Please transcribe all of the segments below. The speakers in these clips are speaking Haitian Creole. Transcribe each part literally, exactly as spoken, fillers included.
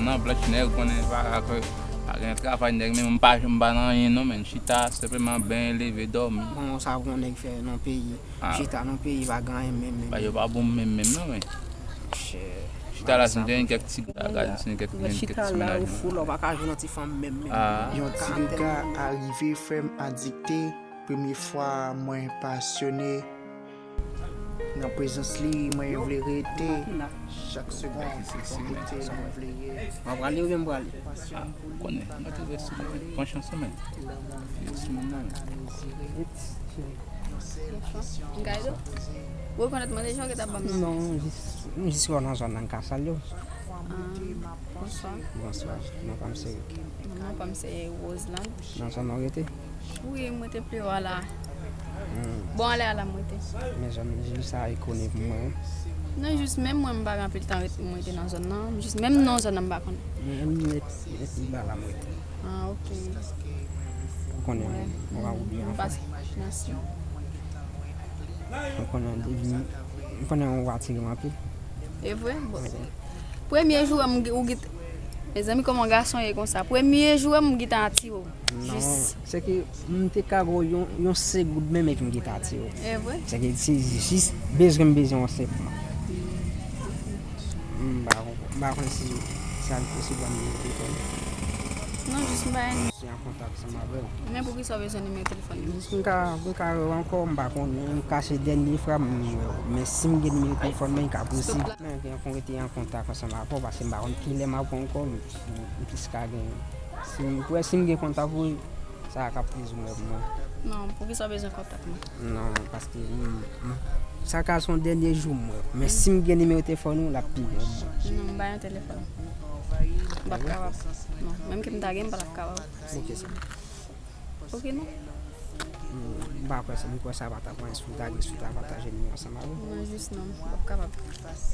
Nan blanch nèg konnen pa ka pa gen travay nèg, men m pa, m pa nan anyen non, men chita senpleman benyen, leve, dòmi. Bon, sa pou yon nèg fè nan peyi. Ah. Chita nan peyi pa gen anyen menm, menm. Bagay yo pa bon menm, menm non, men. Chita la, si n te gen kèk ti bagay, si n te gen kèk, gen kèk ti menaj. Chita la, ou fou la, ou pa ka jwenn yon ti fanm menm, menm. Ah. Yon ti rega arive fè m adikte. Premye fwa mwen pasyone. Nan prezans li, mwen vle rete. Chak segonn, mwen rete, mwen vle ye. Mwen prale oubyen m prale? Ah, ou konnen, mwen te vle sou mwen. Pran chans ou menm. Sou mwen nan. Yon sèl kesyon. Ou rekonèt mwen deja, ou gentan ban m non? Non, jis, m jis wè w nan zòn nan, m ka salye w. Ah, bonswa. Bonswa. Non pa m se Rick. Non pa m se Roseland. Nan zòn nan w rete? Wi, m rete pi wo a la. Hmm. Bon, ale a la m rete. Men zòn vil sa e koni pou mwen. Non, jis menm mwen, m pa gen anpil tan ret, mwen rete nan zòn nan. Jis menm non zòn nan, m pa konnen. Men m ret, ret pi ba la m rete. Ah, ok. Ou konnen, mwen, mwen pa oubyen anfen. Mwen pa, mèsi. Ou konnen, depi m konnen ou atire m anpil. E vre? Bon. Wi. Premye jou m, ou git-, mezanmi, kòman gason ye konsa? Premye jou m, m gentan atire w. Non, jis se ke m te ka gen yon, yon segoud menm epi m gentan atire w. E vre? Se ke se jis bezwen m bezwen w senpman. M pa, m pa konn si sa li posib pou m gen telefòn. Non, jis m pa. Mwen an kontak ansanm avè w. Men poukisa w bezwen nimewo telefòn li? Jis pou m ka, pou m ka wè w ankò, m pa konnen, m kache dènye fwa m wè w. Men si m gen nimewo telefòn mwen, li ka posib. Men gen pou m rete an kontak ansanm avè w, paske m pa konn kilè m ap wè w ankò, m, m, m plis ka gen. Si m, pou wè si m gen kontak ou, sa ka plizyè mwa. Non, poukisa w bezwen kontak mwen? Non, paske, mm, mm, sa ka se yon dènye jou m wè. Men si m gen nimewo telefòn ou, l ap pi bon pou mwen. Non, m pa gen telefòn. M p ap kapab. Non, menm ke m ta gen, m pa t ap kapab. Ok, sa. Ok, non. Mm, m pa kwè sa, m kwè sa pa t ap anyen si w ta gen, si w ta pataje nimewo ansanm avè m. Non, jis non, m p ap kapab.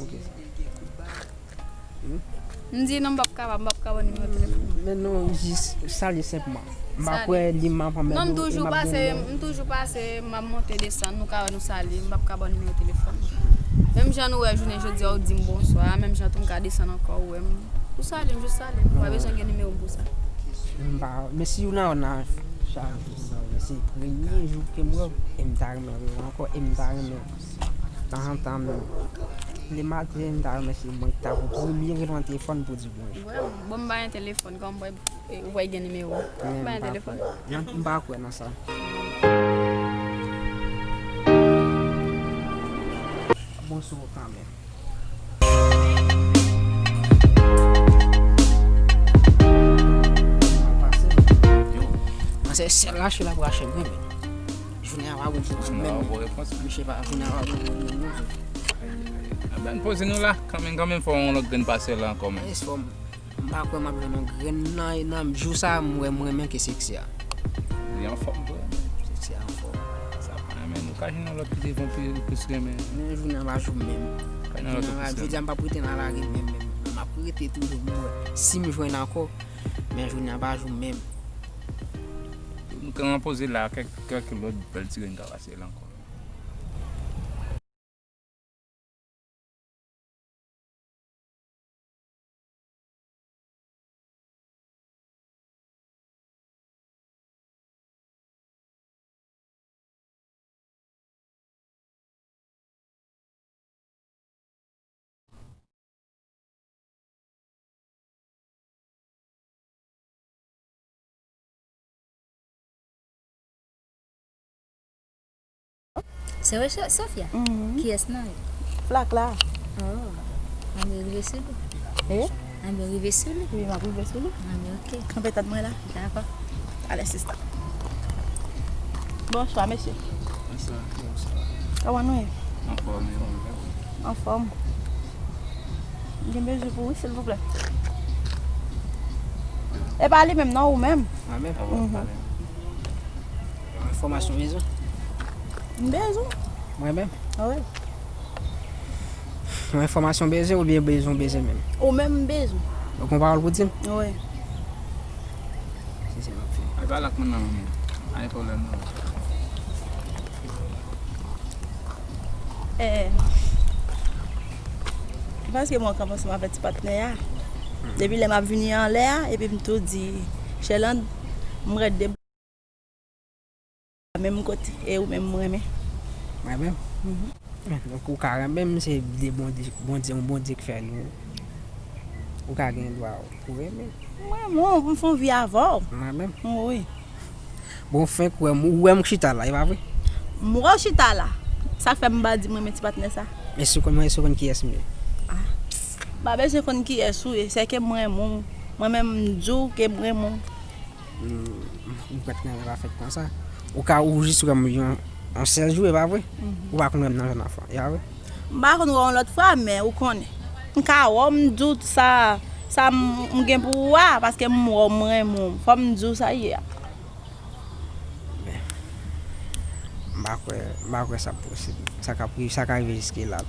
Ok, sa. Hmm? M di non, m p ap kapab, m p ap ka ba w nimewo telefòn mwen. Men non, jis salye senpman. M pa kwè li m ap anmède w, e m ap gen nimewo. Non, m toujou pase, m toujou pase, m ap monte desann, nou ka wè nou salye, m p ap ka ba w nimewo telefòn mwen. Menm jan nou wè jounen jodi a, ou di m bonswa, menm jan tou m ka desann ankò, ou wè m. Ou salye m, jis salye m, ou pa bezwen gen nimewo m pou sa. M pa, men si w nan, nan, men se premye jou ke m wè w, e m ta renmen wè w ankò, e m ta renmen Tanzantan, lè maten, m ta renmen se mwen ki ta pou premye rele nan telefòn pou di bonjou. Bon, m pa gen telefòn, kòman m pral, e, ou pral gen nimewo m? M pa gen telefòn. M pa kwè nan sa. Bon sou ou kanmenm. Yo, mwen se sèl rache l ap rache mwen menm. Jounen an pa bon pou mwen menm. Misye pa, jounen an pa bon pou mwen menm. Anben, poze nou la, kanmenm, kanmenm, fò yon lòt grenn pase la ankò, men. Yes, fò m, m pa kwè m ap jwenn yon grenn nan, nan jou sa, m wè m renmen ke seksi a. Li anfòm vre, men. Seksi a anfòm. Sa pa, men nou ka jwenn yon lòt ki te bon pi, plis renmen. Men jounen an pa jou menm. Ka jwenn yon lòt ki plis renmen. Jodi a m p ap rete nan lari menm, menm. M ap rete toujou, m wè si m jwenn ankò. Men jounen an pa jou menm. Nou ka poze la, kèk, kèk lòt bèl ti grenn ka pase la ankò. Se vre, So-, Sofia? Mhm. Kiyès nan yo? Flak la. Oh. Anben rive sou li. Eh? Anben rive sou li. Wi, m ap rive sou li. Anben, ok. Kanpe tèt mwen la. Dakò. Alè, sista. Bonswa, mesye. Bonswa. Bonswa. Kòman nou ye? Anfòm, e ou menm? Anfòm. M gen bezwen pou ou, silvouplè. E pa li menm, non, ou menm. Mwen menm? Mhm. Enfòmasyon bezwen? M bezwen. Mwen menm? Wi. Yon enfòmasyon bezwen oubyen bezwen bezwen menm? Ou menm m bezwen. Ou gon pawòl pou di m? Wi. Si se m ap fè. Ay, pa lak moun nan, manmi. Ay, pwoblèm nan. Eh. Paske mwen kanpe ansanm avèk ti patnè a. Depi lè m ap vini anlè a, epi m tou di, Chèland, m rèd de menm kote, e ou menm m renmen. Mwen menm? Donk, ou ka renmen m, se de Bondye, Bondye, yon Bondye k fè nou. Ou ka gen dwa pou renmen. Mwen, mwen, pou m fè yon vi avè w. Mwen menm? Wi. Bon, fenk wè m, ou wè m chita la, e pa vre? M wè w chita la. Sa k fè m pa di m renmen ti patnè sa. Èske ou konn mwen, èske ou konn kiyès m ye? Ah. M pa bezwen konn kiyès ou ye, sèke m renmen w. Mwen menm, m di w ke m renmen w. M, m pa t nan afè konsa. Ou ka, ou jis wè m yon, yon sèl jou, e pa vre? Ou pa konn wè m nan jèn anfan, e pa vre? M pa konn wè w yon lòt fwa, men ou konnen. M ka wè w, m di w sa, sa m, m gen pou ou a, paske m wè w, m renmen w. Fò m di w sa ye a. Men, m pa kwè, m pa kwè sa posib. Sa ka pri-, sa ka rive jiske la.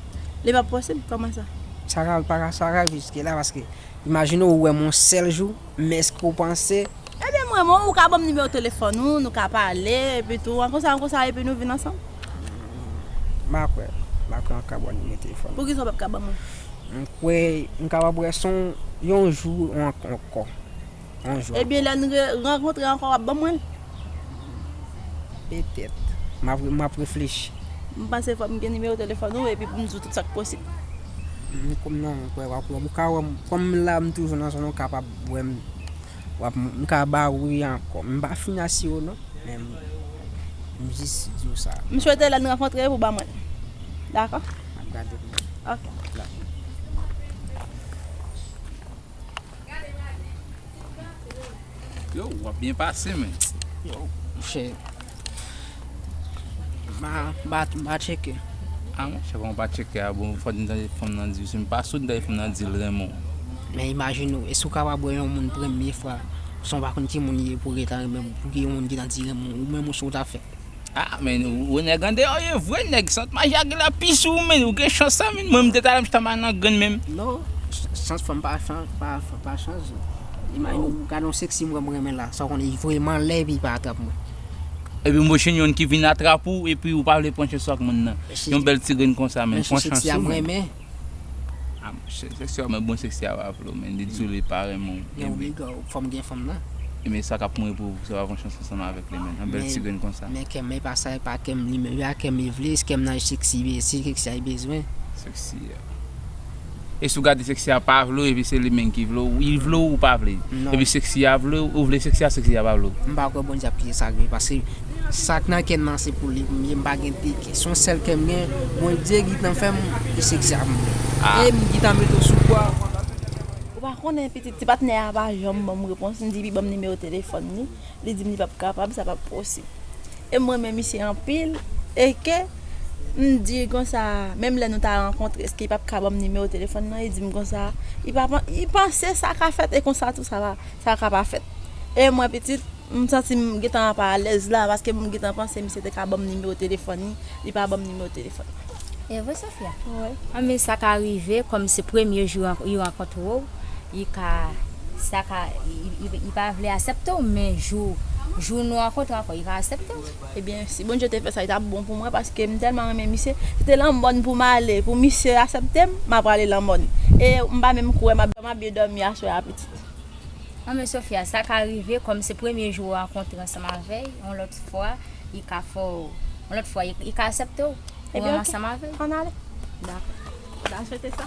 Li pa posib? Kòman sa? Sa ka, pa ka, sa ka rive jiske la, paske imajine ou wè m yon sèl jou, men èske ou panse Ebyen, mwen, mwen, ou ka ban m nimewo telefòn ou, nou ka pale, epi tou, an konsa, an konsa, epi nou vin ansanm. M pa kwè, m pa kwè an ka ba w nimewo telefòn. Poukisa w p ap ka ban mwen? M kwè, m kapab wè se yon, yon jou ankò. Yon jou ankò. Ebyen, lè n re-, rankontre ankò, w ap ban mwen l? Petèt. M ap, m ap reflechi. M panse fò m gen nimewo telefòn ou, epi pou m di w tout sa k posib. M, kòm non, m kwè w ap wè m. Ou ka wè m, kòm la, m toujou nan zòn, ou kapab wè m. W ap, m ka ba w wi ankò. M pa fin asire w non, men m, m jis di w sa. M swete lè n rankontre pou w ban mwen l. Dakò? M ap gade pou mwen. Ok. Dakò. Yo, w ap byen pase, men. Yo, monchè. M pa, m pa, m pa tcheke. A, monchè, kòman w pa tcheke a, bon, fò n tande fanm nan di, si m pa sot, m tande fanm nan di l renmen w. Men imajine w, èske w kapab wè yon moun premye fwa, san w pa konn ki moun li ye, pou gentan renmen, pou gen yon moun gentan di renmen w, ou menm ou sa w ta fè? A, men, ou, ou nèg andeyò ye vre, nèg sant maji a genlè pi sou ou, men, ou gen chans sa, men, mwen, m te talè m chita m nan grenn menm. Non, ch-, chans fanm pa chan-, pa, pa chans. Imajine w gade yon seksi m wè m renmen la, sa w konnen, li voye m anlè epi li pa atrap mwen. Epi m jwenn youn ki vin atrap ou, epi ou pa vle pran chans ou ak moun nan. Yon bèl ti grenn konsa, men, pran chans ou, men. A, monchè, seksi a, men bon, seksi a pa vle w, men, li di w li pa renmen w. Ebyen, fò m gen fanm nan. Ebyen, sa k ap mouri pou ou, se pa pran chans ansanm avèk li, men, yon bèl ti grenn konsa. Men kè m, e pa sa, e pa kè m li menm, e pa kè m li vle, se kè m nan seksi, se seksi a li bezwen. Seksi a. E si w gade seksi a pa vle w, epi se li menm ki vle w, li vle w ou pa vle. Non. Epi seksi a vle w, ou vle seksi a, seksi a pa vle w. M pa kwè Bondye ap kite sa rive, paske sa k nan kè m nan se pou li m ye, m pa gen de kè. Se yon sèl kè m gen, Bondye gentan fè m, e seksi a m vle. A. E m gentan mete w sou pwa. Ou pa konnen pitit, ti patnè a pa janm ban m repons, m di li ban m nimewo telefòn li. Li di m li p ap kapab, sa p ap posib. E mwen renmen misye anpil, e ke m di konsa, menm lè nou ta rankontre, èske li p ap ka ban m nimewo telefòn nan, li di m konsa, li pa pan-, li panse sa ka fèt, e konsa tou sa va, sa ka pa fèt. E mwen pitit, m santi m gentan pa alèz la, paske m gentan panse misye te ka ban m nimewo telefòn li, li pa ban m nimewo telefòn. E vre, Sofia? Wi. Anben, sa ka rive, kòm se premye jou ran-, yo rankontre w, li ka, sa ka, li, li, li pa vle aksepte w, men jou, jou nou rankontre ankò, li ka aksepte w. Ebyen, si Bondye te fè sa, li t ap bon pou mwen, paske m tèlman renmen misye. Se te lan mòn pou m ale, pou misye aksepte m, m ap prale lan mòn. E m pa menm kwè m ap, m ap byen dòmi aswè a, pitit. Anben, Sofia, sa ka rive, kòm se premye jou w rankontre ansanm avè l, yon lòt fwa, li ka fè w, yon lòt fwa, li, li ka aksepte w pou w ansanm avè l. Ebyen, oke. Ann ale. Dakò. M ta swete sa.